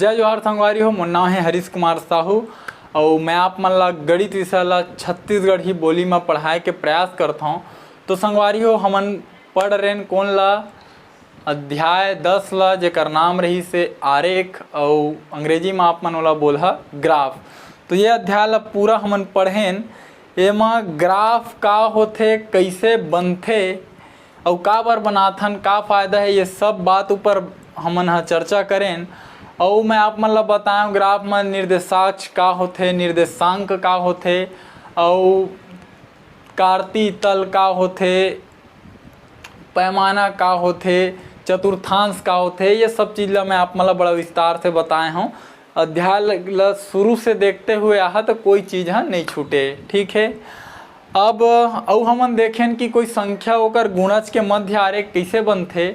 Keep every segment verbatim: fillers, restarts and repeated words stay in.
जय जोहार संगवारी हो, मोर नाम हे हरीश कुमार साहू, अउ मैं आप मन ला गणित विषय ला छत्तीसगढ़ी बोली म पढ़ाए के प्रयास करत हौं। तो संगवारी हो, हमन पढ़ रेन कोन ला? अध्याय दस ला, जेकर नाम रहिस हे आरेख, अउ अंग्रेजी म आप मन ओला बोलहा ग्राफ। तो ये अध्याय ला पूरा हमन पढ़ेन। एमा ग्राफ का होथे, कइसे बनथे, अउ काबर बनाथन, का फायदा हे, ये सब बात ऊपर हमन ह चर्चा करेन। अउ मैं आप मन ला बताएंव, ग्राफ म निर्देशाक्ष का होथे, निर्देशांक का होथे, अउ कार्ती तल का होथे, पैमाना का होथे, चतुर्थांश का होथे, ये सब चीज ला मैं आप मन ला बड़ा विस्तार से बताए हौं। अध्याय ल, ल शुरू से देखते हुए आहा तो कोई चीज ह नहीं छूटे, ठीक है। अब अउ हमन देखेन कि कोई संख्या ओकर गुणज के मध्य आरेख कइसे बनथे,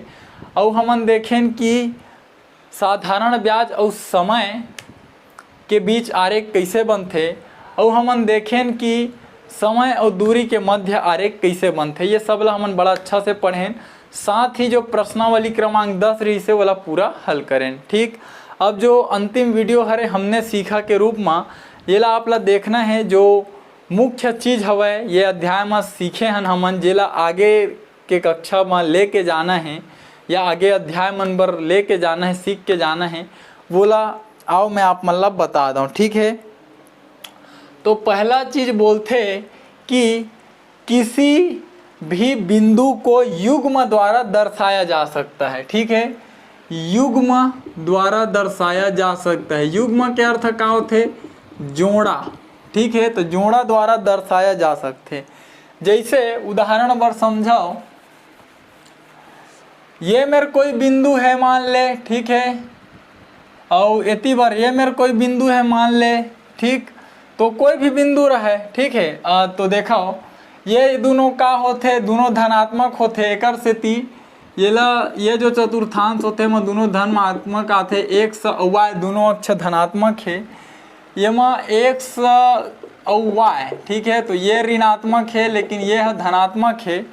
अउ हमन देखेन कि साधारण ब्याज अउ समय के बीच आरेख कइसे बनथे, अउ हमन देखेन कि समय अउ दूरी के मध्य आरेख कइसे बनथे। ये सब ला हमन बड़ा अच्छा से पढ़ेन, साथ ही जो प्रश्नावली क्रमांक दस रहिस हे, ओला पूरा हल करेन। ठीक, अब जो अंतिम वीडियो हरे हमने सीखा के रूप म, येला आप ला देखना है। जो मुख्य चीज हवय, ये अध्याय म सीखे हन हमन, जेला आगे के कक्षा म लेके जाना है या आगे अध्याय मन बर लेके जाना है, सीख के जाना है, वोला आओ मैं आप मन ला बता दौं, ठीक है। तो पहला चीज बोलथे कि किसी भी बिंदु को युग्म द्वारा दर्शाया जा सकता है, ठीक है, युग्म द्वारा दर्शाया जा सकता है। युग्म के अर्थ का होथे? जोड़ा, ठीक है, तो जोड़ा द्वारा दर्शाया जा सकथे। जैसे उदाहरण बर समझाओ, ये मेर कोई बिंदु है मान ले, ठीक है, अउ एती बर ये मेर कोई बिंदु है मान ले, ठीक, तो कोई भी बिंदु रहे, ठीक है, आ, तो देखाओ, ये दोनों का होथे? दोनों धनात्मक होथे, एकर सेती येला, ये जो चतुर्थांश होथे, एमा दोनों धनात्मक आथे, एक्स अउ वाई दोनों अक्ष धनात्मक हे। येमा एक्स अउ वाई, ठीक है, तो ये ऋणात्मक हे, लेकिन ये ह धनात्मक हे।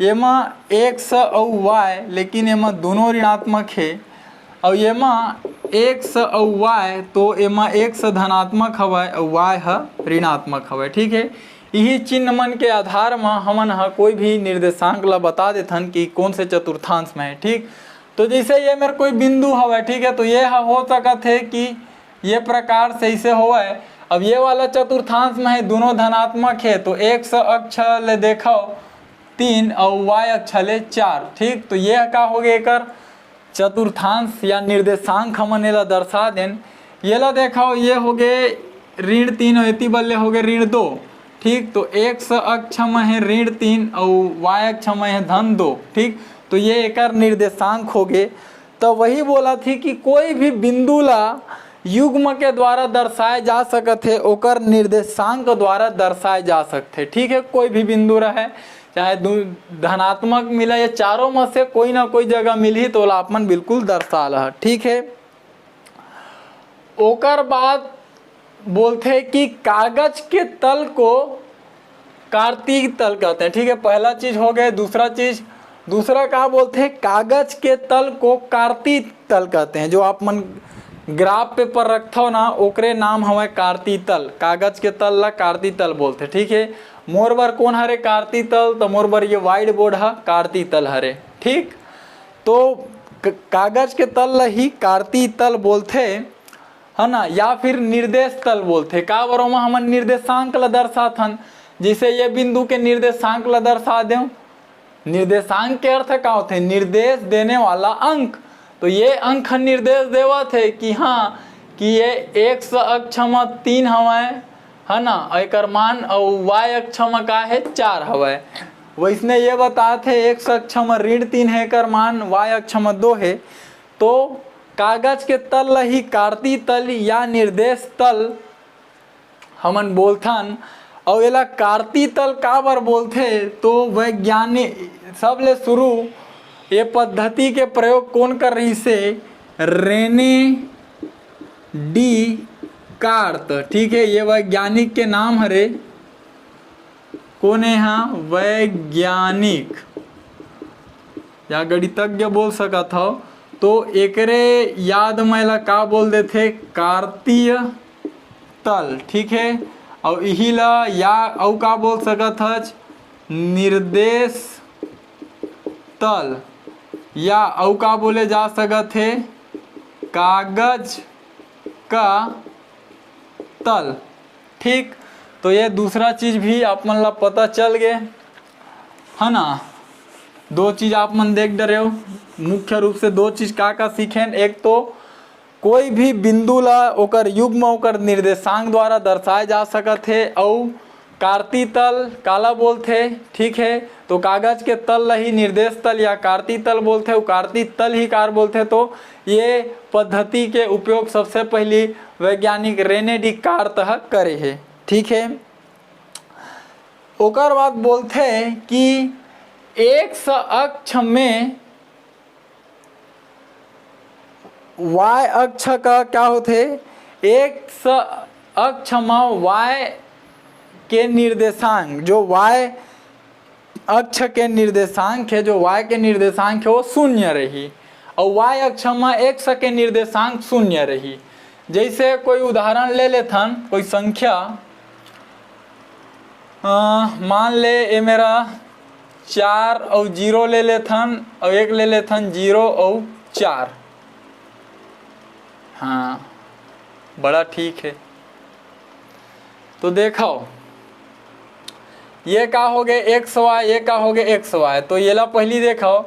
येमा एक्स अउ वाई, लेकिन एमा दोनों ऋणात्मक हे। अउ येमा एक्स अउ वाई, तो एमा एक्स धनात्मक हवय अउ वाई ह ऋणात्मक हवय, ठीक है। इही चिन्ह मन के आधार म हमन ह कोई भी निर्देशांक ला बता देथन कि कौन से चतुर्थांश में है, ठीक। तो जैसे ये मेर कोई बिंदु हवय, ठीक है, तो ये ह हो सकत हे कि ये प्रकार से इसे होवय। अब ये वाला चतुर्थांश में है, दोनों धनात्मक है, तो एक्स अक्ष ले देखो तीन अउ वाई अक्ष ले चार, ठीक। तो ये का हो गए, एकर चतुर्थांश या निर्देशांक हमन एला दर्शा देन। येला देखो, ये हो गए ऋण तीन अउ एती बल्ले हो गए ऋण दो, ठीक। तो एक्स अक्ष में है ऋण तीन अउ वाई अक्ष में है धन दो, ठीक। तो ये एकर निर्देशांक हो गए। तो वही बोला थी कि कोई भी बिंदु ला युग्म के द्वारा दर्शाए जा सकत हे, ओकर निर्देशांक द्वारा दर्शाए जा सकथे, ठीक है। कोई भी बिंदु रहे, चाहे दू-, धनात्मक मिला, ये चारों में से कोई ना कोई जगह मिलही, तो ओला आप मन बिल्कुल दर्शा लह, ठीक है। ओकर बाद बोलथे कि कागज के तल को कार्ती तल कहते हैं, ठीक है। पहला चीज हो गए। दूसरा चीज, दूसरा का बोलथे, कागज के तल को कार्ती तल कहते हैं। जो आप मन ग्राफ पेपर रखथव ना, ओकरे नाम हवय कार्ती तल। कागज के तल ला कार्ती तल बोलथे, ठीक है। मोर बर कौन हरे कार्ती तल? तो मोर बर ये व्हाइट बोर्ड ह कार्ती तल हरे, ठीक। तो क-, कागज के तल ला ही कार्ती तल बोलथे, है ना, या फिर निर्देश तल बोलथे। काबर ओमा हमन निर्देशांक ला दर्शाथन, जैसे ये बिंदु के निर्देशांक ला दर्शा देव। निर्देशांक के अर्थ का होथे? निर्देश देने वाला अंक। तो ये अंक ह निर्देश देवत हे कि हाँ, कि ये एक्स अक्ष म तीन हवय, है ना, एकर मान, अउ वाई अक्ष म का हे? चार हवय। वैसने ये बतात हे, एक्स अक्ष म ऋण तीन हे, एकर मान वाई अक्ष म दो हे। तो कागज के तल ल ही कार्ती तल या निर्देश तल हमन बोलथन। अउ एला कार्ती तल काबर बोलथे? तो वैज्ञानिक, सबले शुरू ये पद्धति के प्रयोग कोन कर रहिस हे? रेने डी कार्त, ठीक है, ये वैज्ञानिक के नाम हरे। कोन हे? हाँ, वैज्ञानिक या गणितज्ञ बोल सकत हव। तो एकरे याद में ला का बोल देथे? कार्तीय तल, ठीक है। अउ इही ला या अउ का बोल सकत हच? निर्देश तल, या अउ का बोले जा सकत हे? कागज का तल, ठीक। तो ये दूसरा चीज भी आप मन ला पता चल गे, है ना? दो चीज आप मन देख डरे हो, मुख्य रूप से दो चीज का का सीखेन। एक तो कोई भी बिंदु ला ओकर युग्म, ओकर निर्देशांक द्वारा दर्शाए जा सकत हे, अउ कार्ती तल काला बोलथे, ठीक है। तो कागज के तल ला ही निर्देश तल या कार्ती तल बोलथे, अउ कार्ती तल ही कार बोलथे। तो ये पद्धति के उपयोग सबसे पहली वैज्ञानिक रेने डिकार्त ह करे हे, ठीक है। ओकर बाद बोलथे कि एक्स अक्ष में वाई अक्ष का क्या होथे? एक्स अक्ष म वाई के निर्देशांक, जो वाई अक्ष के निर्देशांक है, जो वाई के निर्देशांक है, वो शून्य रही, अउ वाई अक्ष म एक्स के निर्देशांक शून्य रही। जैसे कोई उदाहरण ले लेथन, कोई संख्या, अ, मान ले ये मेरा चार अउ जीरो ले लेथन, अउ एक ले लेथन जीरो अउ चार। हाँ, बड़ा ठीक है। तो देखो, ये का हो गए? एक्स वाई, ये का हो गए? X Y. तो ये ला पहली देखो,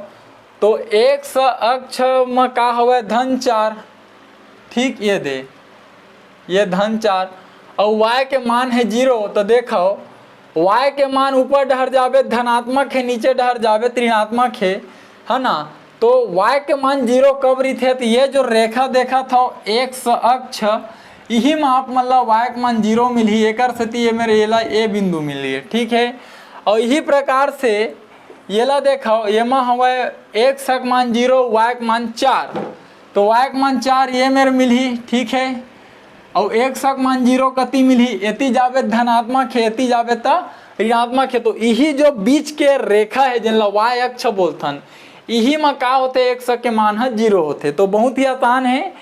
तो एक्स अक्ष म का हवय? धन चार, ठीक, ये दे, ये धन चार, अउ वाई के मान है जीरो। तो देखो, वाई के मान ऊपर डहर जाबे धनात्मक है, नीचे डहर जाबे ऋणात्मक है, है ना? तो वाई के मान जीरो कब रहिथे? तो ये जो रेखा देखत हव एक्स अक्ष, इही म आप मन ला वाई के मान जीरो मिलही, एकर सेती ये मेरे एला ए बिंदु मिलही, ठीक है। अउ इही प्रकार से येला देखव, येमा हवय एक्स के मान जीरो, वाई के मान चार, तो वाई के मान चार ये मेर मिलही, ठीक है। अउ एक्स के मान जीरो कति मिलही? एती जाबे धनात्मक है, एती जाबे त ऋणात्मक है। तो इही जो बीच के रेखा है, जेन ला वाई अक्ष बोलथन, इही म का होथे? एक्स के मान ह जीरो होथे। तो बहुत ही आसान है,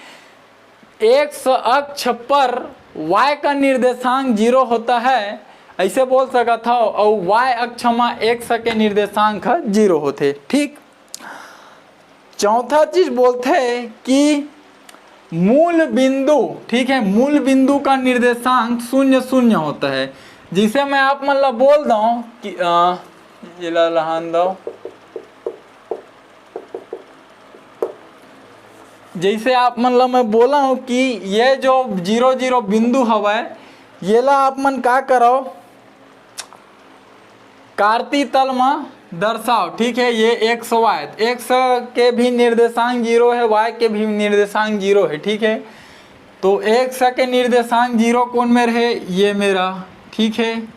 एक्स अक्ष पर वाई का निर्देशांक जीरो होता है, ऐसे बोल सकत हव, अउ वाई अक्ष म एक्स के निर्देशांक ह जीरो होथे, ठीक। चौथा चीज बोलथे कि मूल बिंदु, ठीक है, मूल बिंदु का निर्देशांक शून्य शून्य होता है। जिसे मैं आप मन ला बोल दऊं कि, अ, एला लहान दव, जैसे आप मन ला मैं बोला हूँ कि ये जो जीरो जीरो बिंदु हवय, येला आप मन का करव, कार्ती तल म दर्शाव, ठीक है। ये एक्स वाई, एक्स के भी निर्देशांक जीरो है, वाई के भी निर्देशांक जीरो है, ठीक है। तो एक्स के निर्देशांक जीरो कोन मेर है? ये मेरा, ठीक है।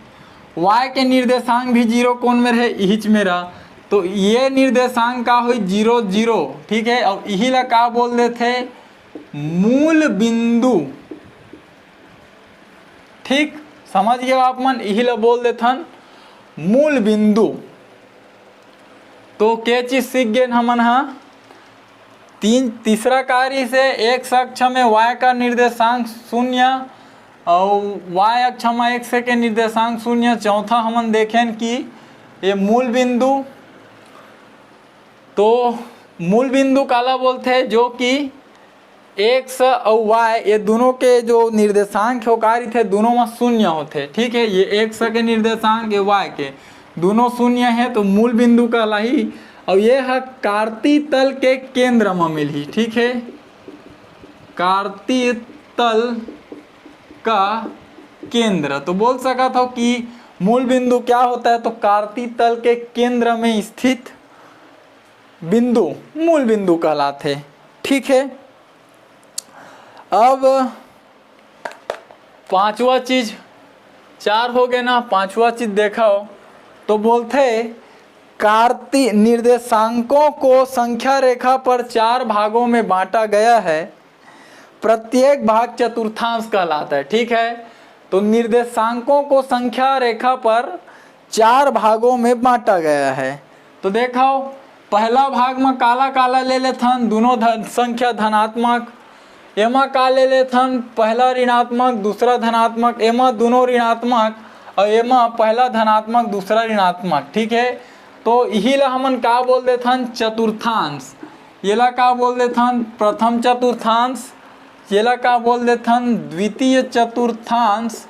वाई के निर्देशांक भी जीरो कोन मेर है? इहिच मेरा। तो ये निर्देशांक का होई? जीरो जीरो, ठीक है। अब इही ला का बोल देथे? मूल बिंदु, ठीक, समझ गए आप मन, इही ला बोल देथन मूल बिंदु। तो के चीज सीख गेन हमन हा? तीन, तीसरा कार्य से एक्स अक्ष में वाई का निर्देशांक शून्य अउ वाई अक्ष में एक्स के निर्देशांक शून्य। चौथा हमन देखेन कि ये मूल बिंदु, तो मूल बिंदु काला बोलथे? जो कि एक्स अउ वाई ये दोनों के जो निर्देशांक है, वो का रहिथे? दोनों में शून्य होथे, ठीक है। ये एक्स के निर्देशांक, ये वाई के, दोनों शून्य है, तो मूल बिंदु कहलाही। अउ ये ह कार्ती तल के केंद्र में मिलही, ठीक है, कार्ती तल का केंद्र। तो बोल सकत हो कि मूल बिंदु क्या होता है? तो कार्ती तल के केंद्र में स्थित बिंदु मूल बिंदु कहलाथे, ठीक है। अब पांचवा चीज, चार हो गए ना, पांचवा चीज देखो तो बोलथे, कार्ती निर्देशांकों को संख्या रेखा पर चार भागों में बांटा गया है, प्रत्येक भाग चतुर्थांश कहलाता है, ठीक है। तो निर्देशांकों को संख्या रेखा पर चार भागों में बांटा गया है। तो देखो, पहला भाग म काला काला ले लेथन, दूनों धन, संख्या धनात्मक। एमा का ले लेथन, पहला ऋणात्मक, दूसरा धनात्मक, एमा दूनों ऋणात्मक, अउ एमा पहला धनात्मक, दूसरा ऋणात्मक। ठीक है, तो इही ला हमन का बोल देथन, चतुर्थांश। येला का बोल देथन, प्रथम चतुर्थांश। येला का बोल देथन, द्वितीय चतुर्थांश।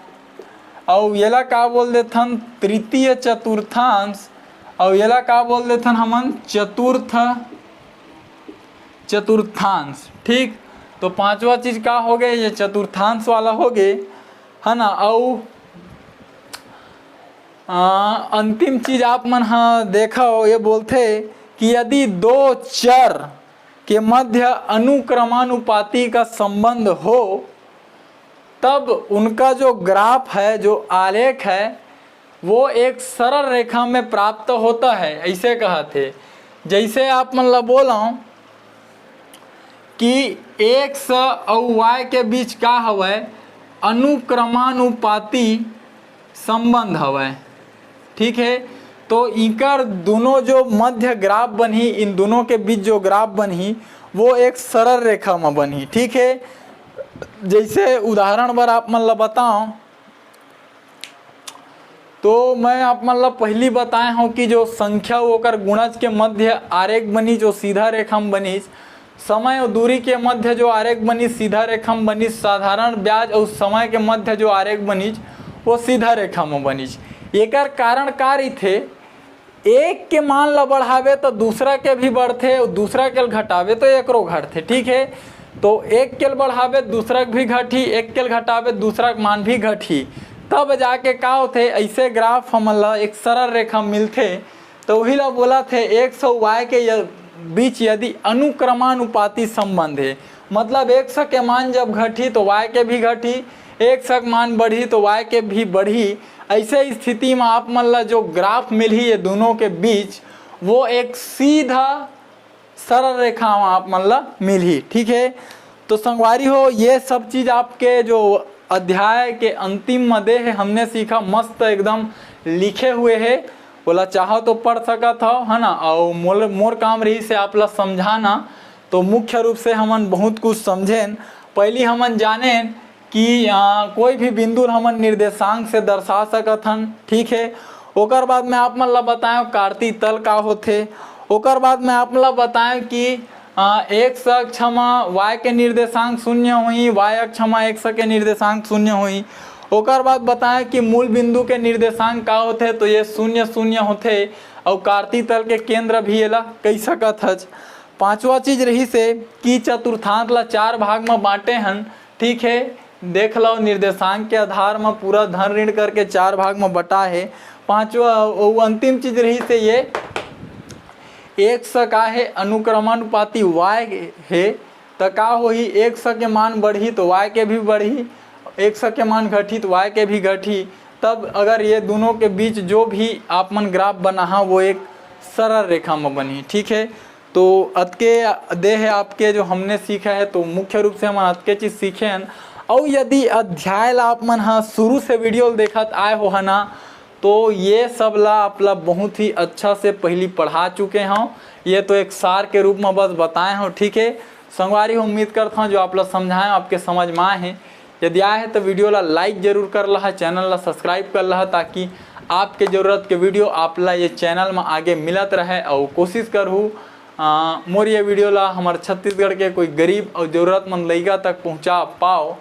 अउ येला का बोल देथन, तृतीय चतुर्थांश। अउ येला का बोल देथन हमन, चतुर्थ चतुर्थांश। ठीक, तो पांचवा चीज का हो गए, ये चतुर्थांश वाला हो गए, है ना। अउ आ, अंतिम चीज आप मन ह देखो, ये बोलथे कि यदि दो चर के मध्य अनुक्रमानुपाती का संबंध हो, तब उनका जो ग्राफ है, जो आलेख है, वो एक सरल रेखा में प्राप्त होता है, ऐसे कहत हे। जैसे आप मन ला बोलंव कि एक्स अउ वाई के बीच का हवय, अनुक्रमानुपाती संबंध हवय। ठीक है, तो इकर दोनों जो मध्य ग्राफ बनही, इन दोनों के बीच जो ग्राफ बनही, वो एक सरल रेखा में बनही। ठीक है, जैसे उदाहरण बर आप मन ला बताओ, तो मैं आप मन ला पहली बताए हूँ कि जो संख्या ओकर गुणज के मध्य आरेख बनी, जो सीधा रेखा में बनिस, समय अउ दूरी के मध्य जो आरेख बनिस, सीधा रेखा में बनिस, साधारण ब्याज अउ समय के मध्य जो आरेख बनिस, वो सीधा रेखा में बनिस। एकर कारण का रहिथे? एक के मान ला बढ़ावे तो दूसरा के भी बढ़थे, अउ दूसरा के घटावे तो एकरो घटथे। ठीक है, तो एक के बढ़ावे दूसरा के भी घटही, एक के घटावे दूसरा के मान भी घटही, तब जाके का होथे, ऐसे ग्राफ हमन ला एक सरल रेखा मिलथे। तो वही ला बोलत हे, एक्स अउ वाई के य-, बीच यदि अनुक्रमानुपाती संबंध है, मतलब एक्स के मान जब घटही तो वाई के भी घटही, एक्स के मान बढ़ही तो वाई के भी बढ़ही। ऐसे स्थिति में आप मन ला जो ग्राफ मिलही ये दोनों के बीच, वो एक सीधा सरल रेखा में आप मन ला मिलही। ठीक है, तो संगवारी हो, ये सब चीज आपके जो अध्याय के अंतिम में दे है, हमने सीखा, मस्त एकदम लिखे हुए है, ओला चाहो तो पढ़ सकत हव, है ना। अउ मोर, मोर काम रहिस हे आप ला समझाना, तो मुख्य रूप से हमन बहुत कुछ समझेन। पहली हमन जानेन कि, आ, कोई भी बिंदु ल हमन निर्देशांक से दर्शा सकत हन, ठीक है। ओकर बाद मैं आप मन ला बताएं कार्ती तल का होथे। ओकर बाद मैं आप मन ला बताएं कि, आ, एक्स अक्ष म वाई के निर्देशांक शून्य होही, वाई अक्ष म एक्स के निर्देशांक शून्य होही। ओकर बाद बताएं कि मूल बिंदु के निर्देशांक का होथे, तो ये शून्य शून्य होथे, अउ कार्ती तल के केंद्र भी एला कही सकत हच। पांचवा चीज रहिस हे कि चतुर्थांश ला चार भाग म बांटे हन, ठीक है, देख लो, निर्देशांक के आधार म पूरा धन ऋण करके चार भाग म बटा है। पांचवा अउ अंतिम चीज रहिस हे ये, एक्स का है अनुक्रमानुपाती वाई है, त का होही, एक्स के मान बढ़ही तो वाई के भी बढ़ही, एक्स के मान घटही तो वाई के भी घटही। तब अगर ये दोनों के बीच जो भी आप मन ग्राफ बनाहा वो एक सरल रेखा में बनही, ठीक है। तो अतके दे है आपके जो हमने सीखा है, तो मुख्य रूप से हमन अतके चीज सीखे हन। अउ यदि अध्याय ला आप मन ह शुरू से वीडियो ल देखत आए हो है ना, तो ये सब ला आप ला बहुत ही अच्छा से पहली पढ़ा चुके हूँ। ये तो एक सार के रूप में बस बताए हूँ, ठीक है। संगवारी हो, उम्मीद करता हूँ जो आप ला समझाए आपके समझ में आए हैं। यदि आए है तो वीडियो ला लाइक जरूर कर लहा, चैनल ला सब्सक्राइब कर लहा, ताकि आपके जरूरत के वीडियो आप ला ये चैनल में आगे मिलत रहे। और कोशिश करहू, आ, मोर ये वीडियो ला हमारे छत्तीसगढ़ के कोई गरीब और जरूरतमंद लइका तक पहुँचा पाओ,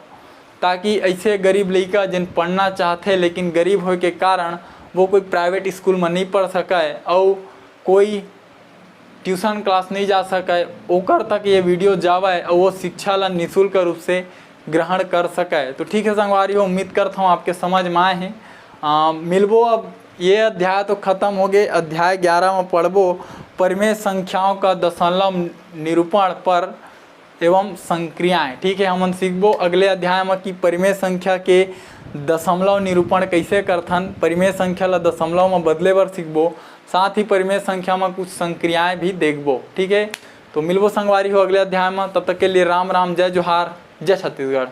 ताकि ऐसे गरीब लइका जिन पढ़ना चाहते लेकिन गरीब होए के कारण वो कोई प्राइवेट स्कूल में नहीं पढ़ सके और कोई ट्यूशन क्लास नहीं जा सके, ओकर तक ये वीडियो जावे और वो शिक्षा ला निःशुल्क रूप से ग्रहण कर सके। तो ठीक है संगवारी हो, उम्मीद करता हूँ आपके समझ में आए हैं। आ, मिलबो, अब ये अध्याय तो खत्म हो गए, अध्याय ग्यारह में पढ़बो परिमेय संख्याओं का दशमलव निरूपण पर एवं संक्रियाएं। ठीक है, हमन सीखबो अगले अध्याय में कि परिमेय संख्या के दशमलव निरूपण कैसे करथन, परिमेय संख्या ला दशमलव में बदले बर सीखबो, साथ ही परिमेय संख्या में कुछ संक्रियाएं भी देखबो। ठीक है, तो मिलबो संगवारी हो अगले अध्याय में। तब तक के लिए राम राम, जय जोहार, जय छत्तीसगढ़।